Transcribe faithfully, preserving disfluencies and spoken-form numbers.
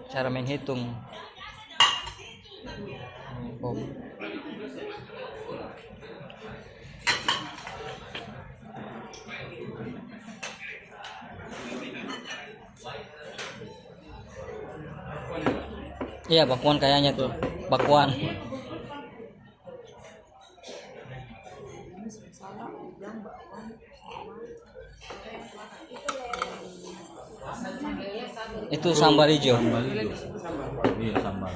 Cara main hitung. Oh. Iya, bakwan kayaknya tuh. Bakwan. Itu sambal ijo. Sambal ijo. Iya, sambal.